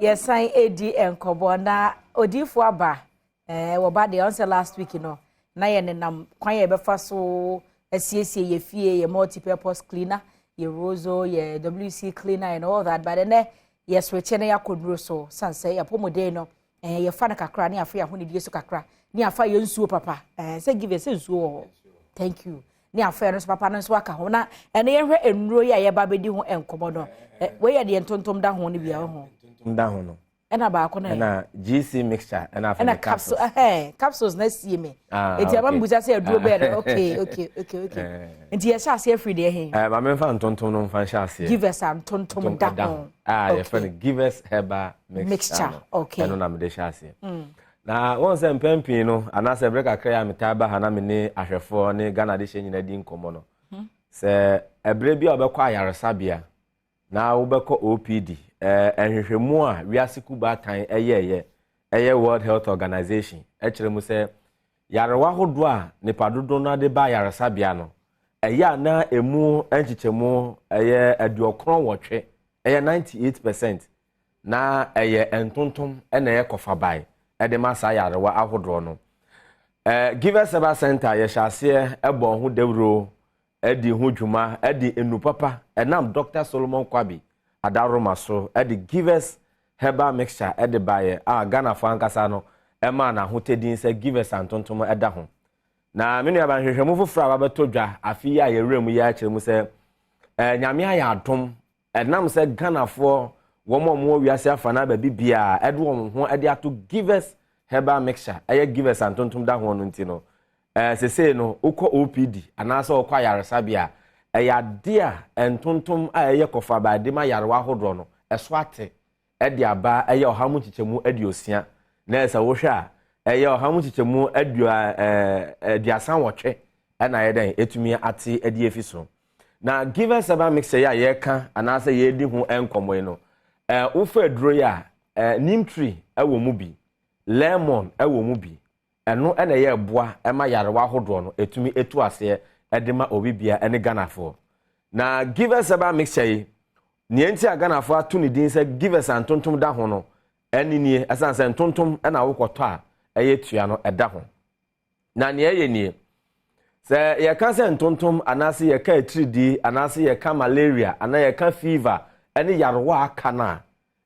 Yɛsan edi nkɔbɔ na odiifo aba wɔba deɛ ɔnsɛ last week no na yɛ nenam kwan yɛ bɛfa so asiesie yɛ fie, yɛ multi-purpose cleaner, yɛ Rozo, yɛ WC cleaner and all that, but ɛnɛ yɛ switch na yɛakɔ duro so san sɛ yɛapɔmuden no yɛfa no kakra ne afa yɛ ahonidie so kakra ne afa yɛ nsuo papa sɛ give sɛ nsuo wɔ hɔ, thank you, ne afa yɛ no nso papa no nso aka ho. Na ɛno yɛhwɛ nnuro yi a yɛba bɛdi ho nkɔmɔ no, wei yɛ deɛ ntontom da ho no bi a wɔ ho. Ntontom da ho no. Ɛna baako no. Ɛna GC mixture, ɛna afei ɛna capsule, ɛhɛn, capsules na sie mi. Eti ama mi busa sɛ aduro bɛyɛ no. Okay, nti yɛhyɛ aseɛ firi deɛ hɛn? Maame, nfa ntontom no nfa nhyɛ aseɛ. Givers a ntontom da ho. A yɛfrɛ no Givers Herbal Mixture. Mixture, okay. Ɛno na mede hyɛ aseɛ. Na wɔn sɛ mpɛn pii no, anaasɛ ɛbrɛ kakra yi a metaa ba ha na me ne ahwɛfoɔ ne Ghana de hyɛ nyinaa di nkɔmmɔ no, sɛ ɛbrɛ bi a wɔbɛkɔ ayaresabea na wobɛkɔ OPD, nhwehwɛmu a wiase kubaatan ɛyɛɛyɛ, ɛyɛ World Health Organization, ɛkyerɛ mu sɛ yarewa ahodoɔ a nipa dodoɔ no de ba ayaresabea no, ɛyɛ a na emu nkyekyɛmu ɛyɛ 98, ɛyɛ 98%, na ɛyɛ ntontom ɛna ɛyɛ kɔfabae ɛde ma saa yarewa ahodoɔ no. Givers Herbal Center, yɛhyɛ aseɛ ɛbɔ ho dawuro, ɛdi ho dwuma, ɛde enu papa ɛnam Dr Solomon Kwabi adaroma so ɛde Givers Herbal Mixture ɛde baeɛ a Ghanafoɔ ankasa no ɛmaa n'ahotɛdin sɛ Givers antontom ɛda ho. Na me nua ba, nhwehwɛmu foforɔ a wabɛtɔ dwa afe yi a yɛwura mu yi akyerɛ mu sɛ Nyame ayɛ adom, ɛnam sɛ Ghanafoɔ wɔn a wɔwɔ wiase afa na baabi biara ɛde wɔn ho ɛde ato Givers Herbal Mixture, ɛyɛ Givers antontom da ho no nti no, sesei no wokɔ OPD anaasɛ wokɔ ayaresabea, ɛyɛ ade a ntontom a ɛyɛ kɔfa ma yarewa ahodoɔ no ɛso ate ɛde aba ɛyɛ 60%. Na ɛsɛ wohwɛ a, ɛyɛ ɔha mu nkyekyɛmu aduo 38 ɛna ayɛ dɛn etumi ate ɛde efi so. Na Givers Herbal Mixture yi a yɛreka anaasɛ yɛredi ho nkɔmɔ yi no, wofa aduro yi a, neem tree ɛwɔ mu bi, lemon ɛwɔ mu bi. Ɛno ɛna ɛyɛ ɛboa ɛma yarewa ahodoɔ no etumi etu aseɛ ɛde ma obi bia ɛne Ghanafoɔ. Na Givers Herbal Mixture yi, nea nti a Ghanafoɔ ato ne din sɛ Givers antontom da ho no ɛne nie: ɛsan sɛ ntontom ɛna awokɔtɔ a ɛyɛ tua no ɛda ho. Na nea ɛyɛ nie: sɛ yɛka sɛ ntontom anaasɛ yɛka atiridii anaasɛ yɛka malaria anaa yɛka fever ɛne yarewa aka no a,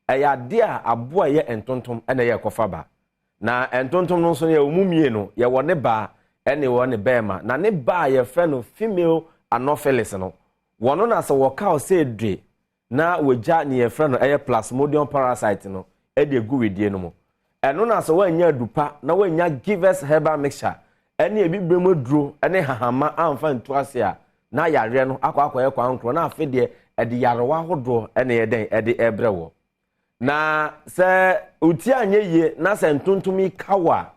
ɛyɛ adeɛ a aboa ɛyɛ ntontom ɛna ɛyɛ ɛkɔfa ba. Na ntontom no nso no, yɛwɔ mu mmienu: yɛwɔ ne baa ɛne wɔ ne bɛrima. Na ne baa a yɛfrɛ no female Anopheles no, wɔno na sɛ wɔka ɔsɛ dwe na wɔgya ne yɛfrɛ no ɛyɛ Plasmodium parasite no ɛde egu wedie no mu. Ɛno na sɛ wɔanya adupa na wɔanya Givers Herbal Mixture ɛne ebibire mu aduro ɛne hahama amfa ntu ase a, na yareɛ no akɔ akɔyɛ kwan korɔ, na afe deɛ ɛde yarewa ahodoɔ ɛna yɛ dɛn ɛde ɛbrɛ wɔ. Na sɛ oti anyɛ yie na sɛ ntontom yi ka wɔ a,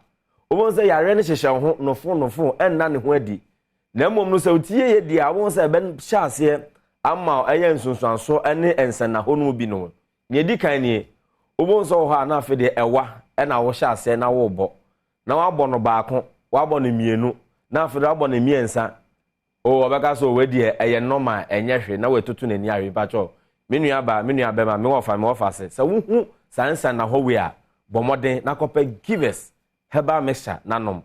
wɔn sɛ yareɛ no hyehyɛ ho nofo nofo, ɛnna ne ho adi. Na mmom no, sɛ oti yie yɛ di a, wɔn sɛ ɛbɛhyɛ aseɛ ama ɛyɛ nsonsanso ɛne nsɛnahɔ no bi no. Nea edi kan nie: wɔn sɛ wɔ hɔ a, na afei deɛ ɛwa ɛna wɔhyɛ aseɛ na wɔrebɔ, na wabɔ no baako, wabɔ no mmienu, na afei wabɔ no mmiɛnsa o, ɔbɛka so owe deɛ ɛyɛ normal, ɛnyɛ hwee, na wɔatoto n'ani ahwɛ. Mpakyɛw, me nua ba, me nua bɛma, me wɔfa, me wɔfa se sɛ wohu saa nsɛnahɔ wei a, bɔ mmɔden na kɔpɛ Givers Herbal Mixture nanom.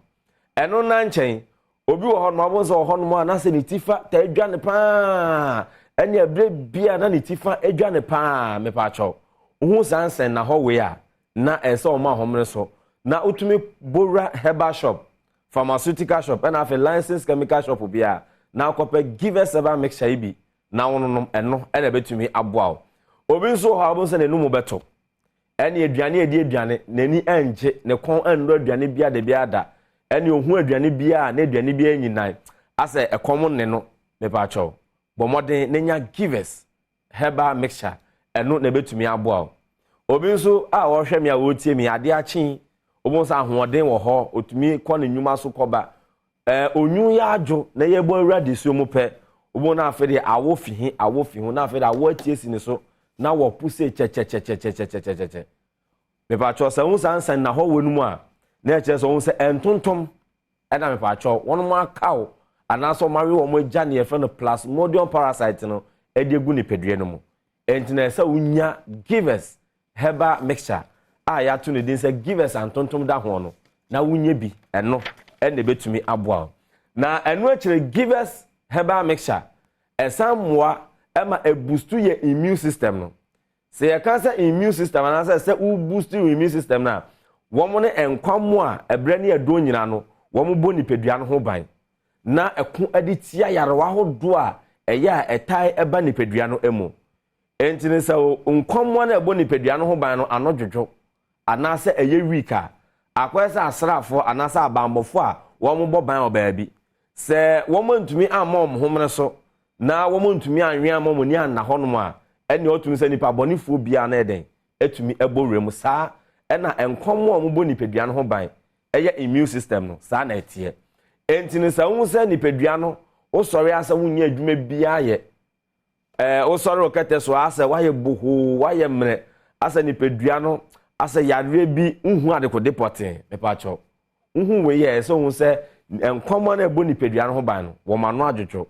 Ɛno na nkyɛn, obi wɔ hɔnom abɔ sɛ wɔ hɔnom a na sɛ ne ti fa ta adwa ne paa, ɛne ɛberɛ bia na ne ti fa adwa ne paa. Mepaakyɛw, wohu saa nsɛnahɔ wei a, na ɛsɛ ɔmo ahomene so na wotumi bowura herbal shop, pharmaceutical shop, ɛna afei licensed chemical shop bi a, na akɔpɛ Givers Herbal Mixture yi bi na wɔnonom. Ɛno ɛna ɛbɛtumi aboa wo. Obi nso wɔ hɔ a wɔn sɛ n'anum bɛto, ɛne aduane edi aduane n'ani ɛngye, ne kɔn ɛnnɔ aduane bia de bia da, ɛne ohun aduane bia na aduane bia nyinaa asɛ ɛkɔm ne no. Mepaakyɛw, bɔ mmɔden na nya Givers Herbal Mixture, ɛno na ɛbɛtumi aboa wo. Obi nso a ɔrehwɛ mi a ɔretie mi, adeɛ akye, obi nso ahoɔden wɔ hɔ, otumi kɔ ne nnwuma so kɔba, onwu yɛ adwo na yɛbɔ awura de suo mu pɛ, obi na afei deɛ awo fi he, awo fi ho, na afei deɛ awo atie si ne so na wɔpo se kyɛkyɛkyɛkyɛkyɛkyɛkyɛ. Mepatwɔ, sɛ ohun saa nsan na hɔ wɔ no mu a, na ɛkyerɛ sɛ ohun sɛ ɛntontom ɛna mepatwɔ wɔn mo akaw anaasɛ wɔn awe wɔn agya ne yɛfrɛ no Plasmodium parasite no ɛde egu nipadua no mu. Ɛnti na ɛsɛ wonya Givers Herbal Mixture a yɛato ne din sɛ Givers Antontom da ho no, na wonyɛ bi. Ɛno ɛna ɛbɛtumi aboa wo. Na ɛno akyire, Givers Herbal Mixture ɛsan mmoa ɛma ɛboost yɛ immune system no. Sɛ yɛka sɛ immune system anaasɛ sɛ wo boost your immune system no a, wɔn ne nkwammo a ɛbrɛ ne ɛdɔn nyinaa no, wɔn bɔ nipadua no ho ban na ɛko de tia yarewa ahodoɔ a ɛyɛ a ɛtae ɛba nipadua no mu. Nti ne sɛ nkwammoa no a ɛbɔ nipadua no ho ban no ano dwodwo anaasɛ ɛyɛ weak a, akɔyɛ sɛ asraafoɔ anaasɛ abanbɔfoɔ a wɔn bɔ ban wɔ baabi, sɛ wɔn ntumi amma wɔn homene so na wɔn ntumi anwe ama wɔn ani anna hɔnom a, ɛnea ɔtumi sɛ nipa bɔnefoɔ biara no ɛdɛn ɛtumi ɛbɔ wura mu. Saa ɛna nkwammoa a wɔbɔ nipadua no ho ban, ɛyɛ immune system no, saa na ɛteɛ. Nti ne sɛ wohu sɛ nipadua no, wosɔre asɛ wonyɛ adwuma biara yɛ, wosɔre wo kɛtɛ so asɛ woayɛ bohoo, woayɛ mmerɛ, asɛ nipadua no asɛ yareɛ bi nhu adekode pɔtee, mepakyɛw, wohu wei yɛ, ɛsɛ wohu sɛ nkwammoa no a ɛbɔ nipadua no ho ban no, wɔn ano adwodwo.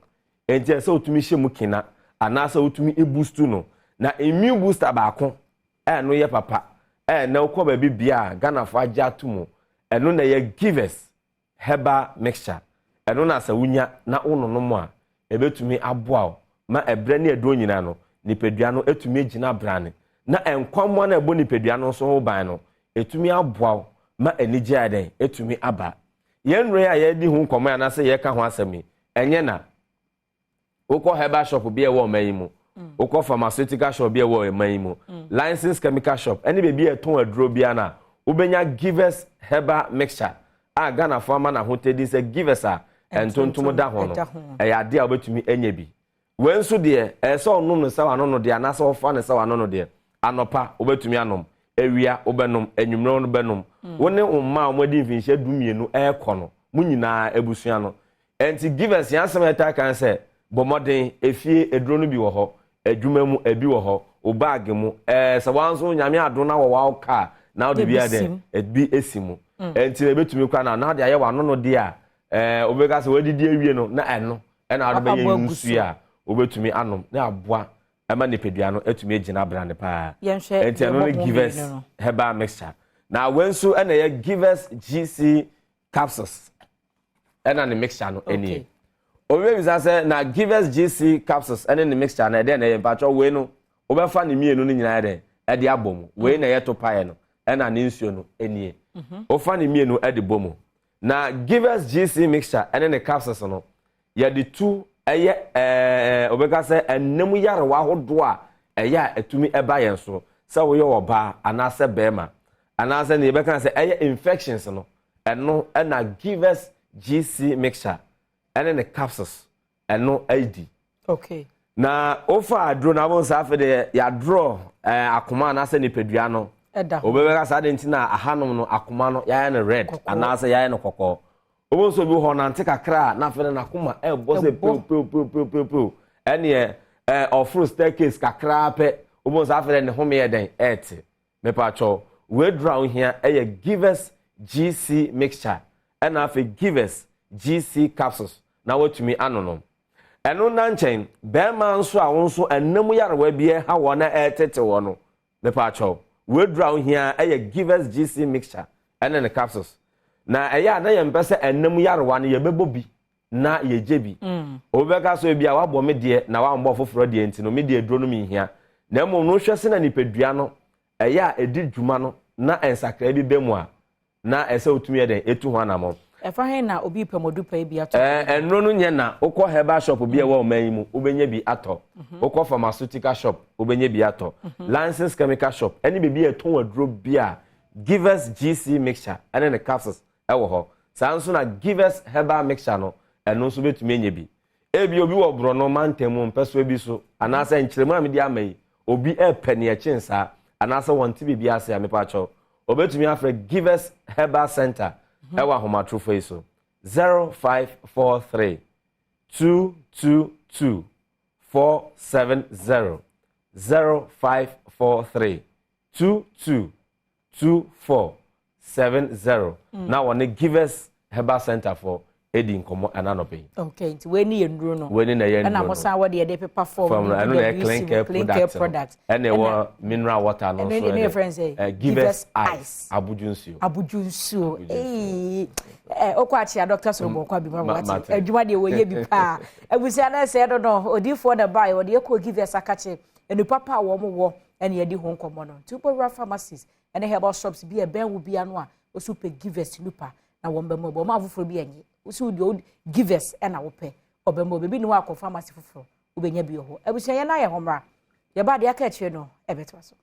Nti ɛsɛ wotumi hyɛ mu kina anaasɛ wotumi eboost no. Na immune booster baako ɛno yɛ papa, ɛna wokɔ baabi bia a Ghanafoɔ agye ato mu, ɛno na ɛyɛ Givers Herbal Mixture. Ɛno na sɛ wonya na wononom a, ɛbɛtumi aboa wo ma ɛbrɛ ne ɛduro nyinaa no, nipadua no ɛtumi gyina brane, na nkwammoa no a ɛbɔ nipadua no nso ho ban no, ɛtumi aboa wo ma anigye ayɛ dɛn ɛtumi aba. Yɛn nnuro a yɛdi ho nkɔmmɔ anaasɛ yɛka ho asɛm yi, ɛnyɛ na wokɔ herbal shop bi a ɛwɔ ɔman yi mu, wokɔ pharmaceutical shop bi a ɛwɔ ɔman yi mu, licensed chemical shop ɛne baabi a ɛtɔn aduro biara na wobɛnya Givers Herbal Mixture a Ghanafoɔ ama n'ahotadi sɛ Givers a ntontom da ho no. Ɛyɛ adeɛ a wobɛtumi anya bi. Wei nso deɛ, ɛyɛ sɛ ɔnom no sɛ wano no deɛ anaasɛ ɔfa no sɛ wano no deɛ, anɔpa wobɛtumi anom, awia wobɛnom, anwummerɛ no bɛnom. Wo ne wo mma a wɔadi mfinhyia 12 ɛrekɔ no, mo nyinaa abusua no. Ɛnti Givers, yɛn asɛm a yɛtaa kan sɛ bɔ mmɔden, efie aduro no bi wɔ hɔ, adwuma mu ebi wɔ hɔ, wo baage mu, sɛ wɔn nso Nyame adom na wɔ wawo kaa na wode bi ayɛ ebi esi mu. Ɛnti na ebetumi kora na de ayɛ wano no deɛ a, wobɛka sɛ wɔadidi awie no, na ɛno ɛna wode bɛyɛ nsuo a wobɛtumi anom na aboa ɛma nipadua no atumi agyina brane paa. Ɛnti ɛno ne Givers Herbal Mixture. Na wei nso ɛna ɛyɛ Givers GC Capsules ɛna ne mixture no ɛnie. Obi bɛbisa sɛ, na Givers GC Capsules ɛne ne mixture no, ɛdɛn na ɛyɛ? Mpatwɔ, wei no wobɛfa ne mmienu no nyinaa dɛn ɛde abɔ mu. Wei na ɛyɛ to paeɛ no, ɛna ne nsuo no ɛnie. Wofa ne mmienu ɛde bɔ mu na Givers GC mixture ɛne ne capsules no, yɛde tu ɛyɛ obɛka sɛ ɛnam yarewa ahodoɔ a ɛyɛ a ɛtumi ɛba yɛn so, sɛ woyɛ ɔbaa anaasɛ bɛrima, anaasɛ ne yɛbɛka sɛ ɛyɛ infections no, ɛno ɛna Givers GC mixture ɛne ne capsules ɛno ɛdi. Na wofa aduro na abɔ nsa, afei deɛ yɛadorɔ akoma anaasɛ nipadua no. Obɛbɛka saa de nti na ahanom no, akoma no yɛayɛ no red anaasɛ yɛayɛ no kɔkɔɔ. Wobɛhu sɛ obi hɔ nante kakra a, na afei no n'akoma ɛbɔ sɛ pew pew pew pew pew pew. Ɛneɛ ɔforo staircase kakra pɛ, wobɛhu sɛ afei ne home yɛ dɛn ɛɛte. Mepatwɔ, weeduro a wohia ɛyɛ Givers GC mixture ɛna afei Givers GC Capsules na watumi anonom. Ɛno na nkyɛn, bɛrima nso a wo nso ɛnam yarewa bi ɛha wɔ na ɛɛtete wɔ no, mepatwɔ, weeduro a wohia ɛyɛ Givers GC mixture ɛne ne capsules. Na ɛyɛ a na yɛmpɛ sɛ ɛnam yarewa no yɛbɛbɔ bi na yɛgye bi. Obi bɛka so, ebi a wabɔ me deɛ na wambɔ foforɔ deɛ, nti no me deɛ duro no mehia. Na mmom no, hwɛ sɛ na nipadua no ɛyɛ a ɛdi dwuma no na nsakra bi bɛ mu a, na ɛsɛ wotumi yɛ dɛn etu ho anammɔn. Ɛfa he na obi pɛmɔdu pa bi atɔ? Ɛnuro no nyɛ na wokɔ herbal shop bi a ɛwɔ ɔman yi mu, wobɛnya bi atɔ. Wokɔ pharmaceutical shop, wobɛnya bi atɔ. Licensed chemical shop ɛne baabi a ɛtɔn aduro bi a Givers GC mixture ɛne ne capsules ɛwɔ hɔ. Saa nso na Givers Herbal Mixture no, ɛno nso bɛtumi anya bi. Ebi obi wɔ borɔno mantam mu mpɛsoa bi so anaasɛ nkyerɛmu a mede ama yi, obi ɛpɛ neɛ kyen saa anaasɛ wɔnte biribi ase a, mepa kyɛw, obɛtumi afrɛ Givers Herbal Center ɛwɔ ahomatorofo yi so: 0543 222 470, 0543 22 24 70, na wɔne Givers Herbal Center for Edi nkɔmɔ ɛna nɔpɛ yi. Okay, nti wei ni yɛ nnuro no. Wei ni na yɛ nnuro no. Ɛna mo san wɔ de yɛde pepa fam. Fam no, ɛno na yɛ Clean Care Clean Care product. Ɛna ɛwɔ mineral water no nso. Ɛno yɛ fɛn sɛ. Givers Ice, abuju nsuo. Abuju nsuo, ee ɛ okɔ akyia Dr. Solomon Kwabi ma wate adwuma deɛ wɔyɛ bi paa. Abusua na ɛsɛ no no odiifoɔ na baa wɔde ɛkɔ Givers akakye ɛnu papa a wɔn wɔ, ɛna yɛdi ho nkɔmɔ no. Nti wobɛwura pharmacies ɛne herbal shops bi ɛbɛn wo bia no a, wosi pɛ Givers nupa na wɔn bɛ mu ɛbɔ wɔn afoforɔ bi ɛnye wosi deɛ Givers ɛna wopɛ ɔbɛn mu beebi ne hɔ akɔ pharmacy foforɔ, wobɛnya bi wɔ hɔ. Abusua, yɛn nan yɛ hɔ mmra, yɛba deɛ aka akyire no ɛbɛtoa so.